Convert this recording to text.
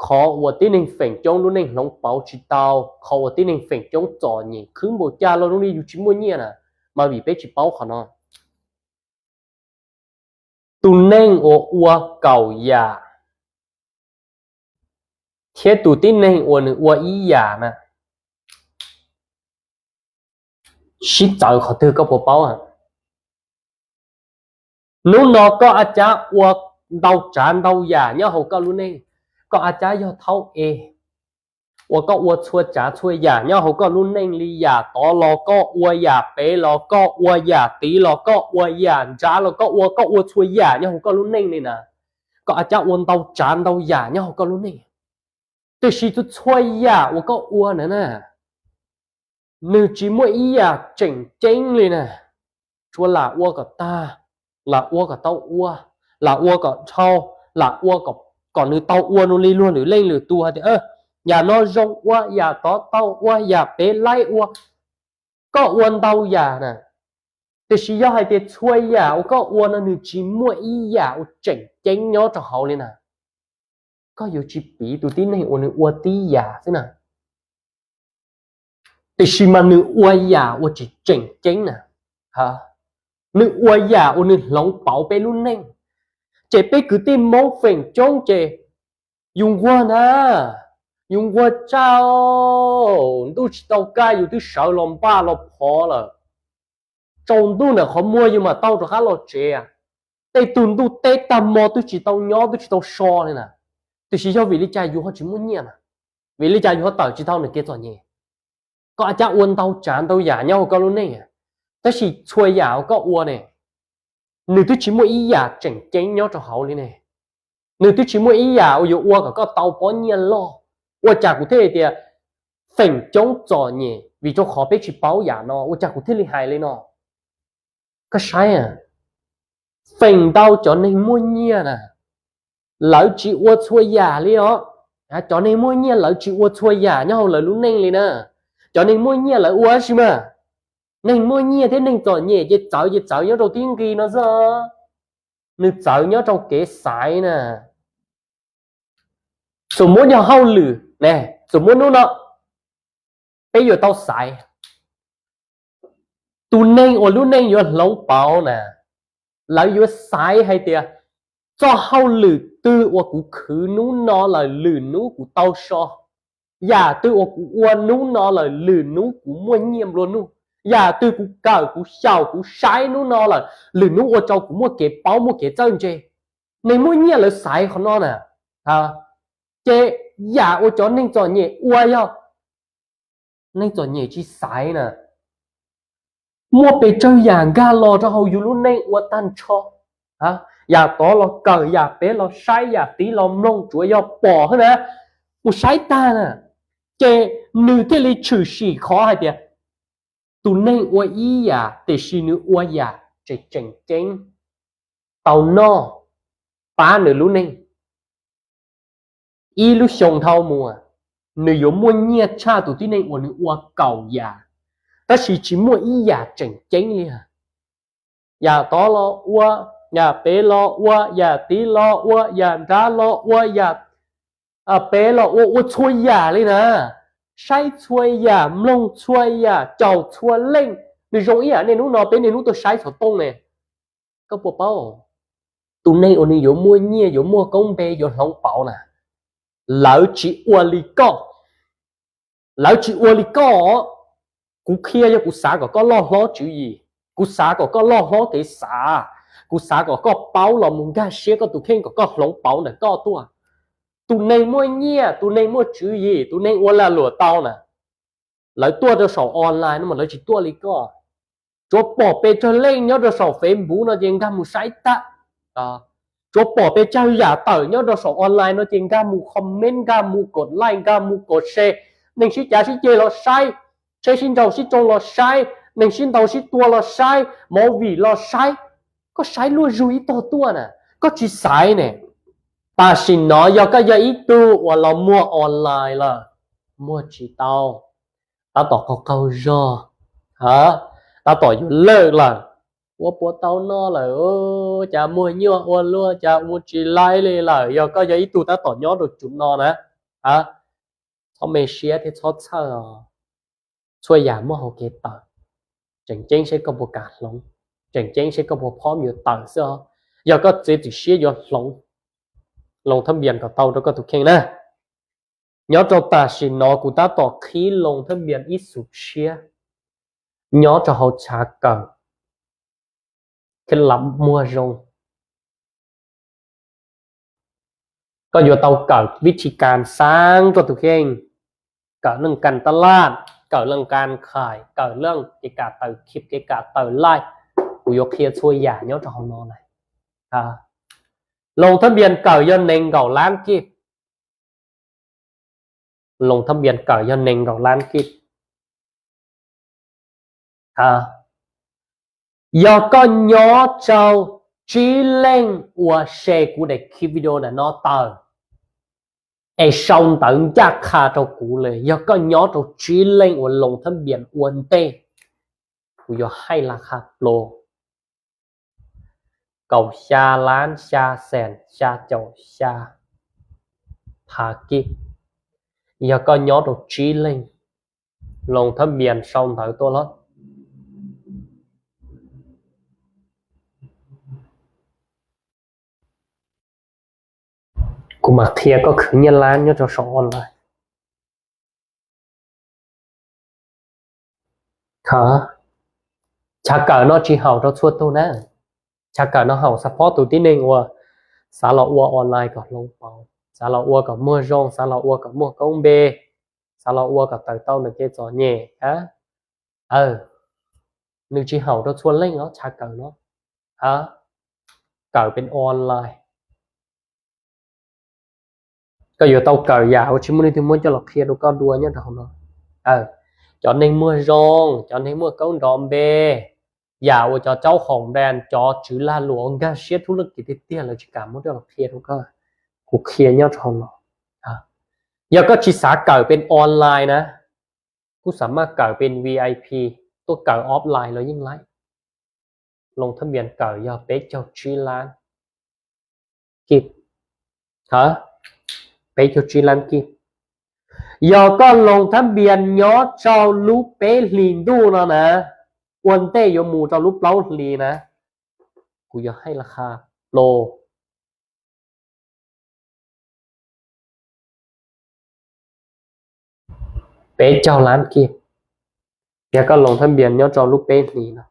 Qhov uas tib neeg feem coob lub neej hloov pauv tsis tau, qhov uas tib neeg feem coob txom nyem khwb npaum cas los zoo li yus tsis muaj nyiaj na, mas vim peb tsis paub qhov no. Tus neeg uas ua kaum yam thiab tus tib neeg uas nws ua ib yam na, sib txawv qhov twg koj puas paub? Hnub no koj a cab ua ntau tsav ntau yam nyob hauv koj lub neej. Koj a cab yog thaub es uas koj ua txhua tsav txhua yam nyob hauv koj lub neej li yam tod los koj ua, yam pem los koj ua, yam tid los koj ua, yam nrad los koj ua, koj ua txhua yam nyob hauv koj lub neej li na. Koj a cab ua ntau tsav ntau yam nyob hauv koj lub neej. Tiam sis txhua txhua yam uas koj ua na na, nws tsis muaj ib yam tseem ceeb li na. Tsuas lam ua kom tag, lam ua kom tau ua, lam ua kom dhau, lam ua kom nws tau ua nws li luag lwm leej lwm tus hais tias yam no zoo ua, yam tod tau ua, yam pem laib ua. Koj ua ntau yam na, tiam sis yog hais tias txhua yam uas koj ua no nws tsis muaj ib yam uas tseem ceeb nyob rau hauv li na, koj yuav tsis piv tus tib neeg uas nws ua tib yam xwb na. Tiam sis mas nws ua yam uas tsis tseem ceeb na, nws ua yam uas nws hloov pauv peb lub neej. Ces peb kwv tij Hmoob feem coob ces yus nquag na, yus nquag tsau, ntuj tsis tau kaj yus twb sawv los npaj los phov lawm. Tsaus ntuj ntawm qhov muag yus mam tau rov qab los tsev. Tej tug ntuj teb tag hmo twb tsis tau nyob twb tsis tau so li na. Tiam sis yog vim li cas yus ho tsis muaj nyiaj na? Vim li cas yus ho tawm tsis tau nws kev txom nyem? Koj a cab ua ntau tsav ntau yam nyob hauv koj lub neej, tab sis txhua yam uas koj ua ne, nws twb tsis muaj ib yam tseem ceeb nyob rau hauv li ne. Nws twb tsis muaj ib yam uas yuav ua kom koj tau pob nyiaj loj. Ua cas kuv thiaj li tias feem coob txom nyem? Vim rau qhov peb tsis paub yam no ua cas kuv thiaj li hais li no. Koj saib, feem ntau cov neeg muaj nyiaj na, lawv tsis ua txhua yam li os. Cov neeg muaj nyiaj lawv tsis ua txhua yam nyob hauv lawv lub neej li na. Cov neeg muaj nyiaj lawv ua tab sis mas, neeg muaj nyiaj thiab neeg txom nyem ces txawv ces txawv nyob rau tib nqi no xwb. Nws txawv nyob rau kev xaiv na. Txuas muab yog hauj lwm ne, txuas muab hnub no peb yuav tau xaiv, tus neeg uas lub neej yuav hloov pauv na, lawv yuav xaiv hais tias txoj hauj lwm twg uas kuv khwv hnub no lawm lwm hnub kuv tau so, yam twg uas kuv ua hnub no lawm lwm hnub kuv muaj nyiaj nplua nuj, yam twg kuv kawm kuv xyaum kuv saib hnub no lawm lwm hnub ua rau kuv muaj kev paub muaj kev txawj ntse. Neeg muaj nyiaj lawv xaiv qhov no na. Ces yam uas cov neeg txom nyem ua yog neeg txom nyem tsis xaiv na. Muaj pes tsawg yam nkag los rau hauv yus lub neej ua tag nrho. Yam tod los kawm, yam pem los saib, yam tid los mloog, tsuav yog pom xwb na, mus saib tag na. Ces nws thiaj li tshwm sim qhov hais tias tus neeg ua ib yam tiam sis nws ua yam tseem tseem ceeb, tau noj, pab nws lub neej. Ib lub xyoo dhau mus, nws yuav muaj nyiaj tshaj tus tib neeg uas nws ua kaum yam, tab sis tsis muaj ib yam tseem ceeb li. Yam tod los ua, yam pem los ua, yam tid los ua, yam nrad los ua, yam pem los ua, ua txhua yam li na. Saib txhua yam, mloog txhua yam, caum txhua leej. Nws zoo ib yam niaj hnub no peb niaj hnub tuaj saib xov tooj ne. Koj puas paub, tus neeg uas nws yuav muaj nyiaj, yuav muaj koob npe, yuav hloov pauv na, lawv tsis ua li koj. Lawv tsis ua li koj. Kuv qhia yog kuv xav kom koj loj hlob tswv yim, kuv xav kom koj loj hlob kev xav, kuv xav kom koj paub los mus nkag siab koj tus kheej kom koj hloov pauv ntawm koj tuaj. Tus neeg muaj nyiaj, tus neeg muaj tswv yim, tus neeg ua lag luam tau na, lawv tuaj rau saum online no mas lawv tsis tuaj li koj. Tsuav pom pes tsawg leej nyob rau saum Facebook no ces nkag mus saib tag. Tsuav pom pes tsawg yam tawm nyob rau saum online no ces nkag mus comment, nkag mus kos like, nkag mus kos share. Neeg sib cav sib ceg los saib, tsheb sib nraus sib tsoo los saib, neeg sib ntaus sib tua los saib, movie los saib. Koj saib luaj zug ib tog tuaj na, koj tsis xaiv ne. Tam sim no yog koj yog ib tug uas los muag online lawm, muag tsis tau, tab tom qaug qaug zog, tab tom yuav lawj lawm, ua puas tau noj lawm, cas muag nyuaj ua luaj, cas ua tsis laib li lawm. Yog koj yog ib tug tab tom nyob rau cov no na, Txhob me siab thiab txhob txhawj os. Txhua yam muaj hau kev tawm. Tseem ceeb seb koj puas kam hloov, tseem ceeb seb koj puas phob yuav tawm xwb os. Yog koj txiav txim siab yuav hloov, loos thab npias kom tau rau koj tus kheej na. Nyob rau tam sim no kuv tab tom qhib loos thab npias ib xus tshiab nyob rau hauv chav kawm Kheej lam muag zoo. Koj yuav tau kawm vib thi kas xaav koj tus kheej, kawm leej kas taj laj, kawm leej kas khais, kawm leej kev kam tawm khib, kev kam tawm laij. Kuv yuav qhia txhua yam nyob rau hauv no lawm. Loos thab npias kawm yog nees nkaum lab kib. Loos thab npias kawm yog nees nkaum lab kib. Yog koj nyob rau tsib leej uas share kuv daim khib video ntawm no tawm es sau ntawv ncaj qha rau kuv li, yog koj nyob rau tsib leej uas loos thab npias ua ntej, kuv yuav haij laj kha plo kaum xya lab xya xees xya caum xya phav kib. Yog koj nyob rau tsib leej, loos thab npias sau ntawv tuaj los. Kuv mam qhia koj khwv nyiaj lab nyob rau saum online. Chav kawm no tsis haum rau txhua tug na. Chav kawm no haum xav phob tus tib neeg uas xav los ua online kom hloov pauv, xav los ua kom muag zoo, xav los ua kom muaj koob npe, xav los ua kom tawm tau nws kev txom nyem. Nws tsis haum rau txhua leej os chav kawm no. Kawm pem online. Koj yuav tau kawm yam uas tsis muaj leej twg muab coj los qhia rau koj dua nyob rau hauv no. Cov neeg muag zoo, cov neeg muaj koob nrov npe, yam uas cov caub hoom brand, cov tswv lag luam uas nkag siab thub laj kiv tiag tiag lawv tsis kam muab coj los qhia rau koj. Kuv qhia nyob rau hauv no. Yog koj tsis xav kawm pem online na, kuj xav maj kawm pem VIP, tuaj kawm offline los yeej laib. Loos thab npias kawm yog peb caug tsib lab kib. Peb caug tsib lab kib. Yog koj loos thab npias nyob rau lub peb hlis ntuj no na, ua ntej yuav mus rau lub plaub hlis na, kuv yuav haij laj kha plo peb caug lab kib. Yog koj loos thab npias nyob rau lub peb hlis no.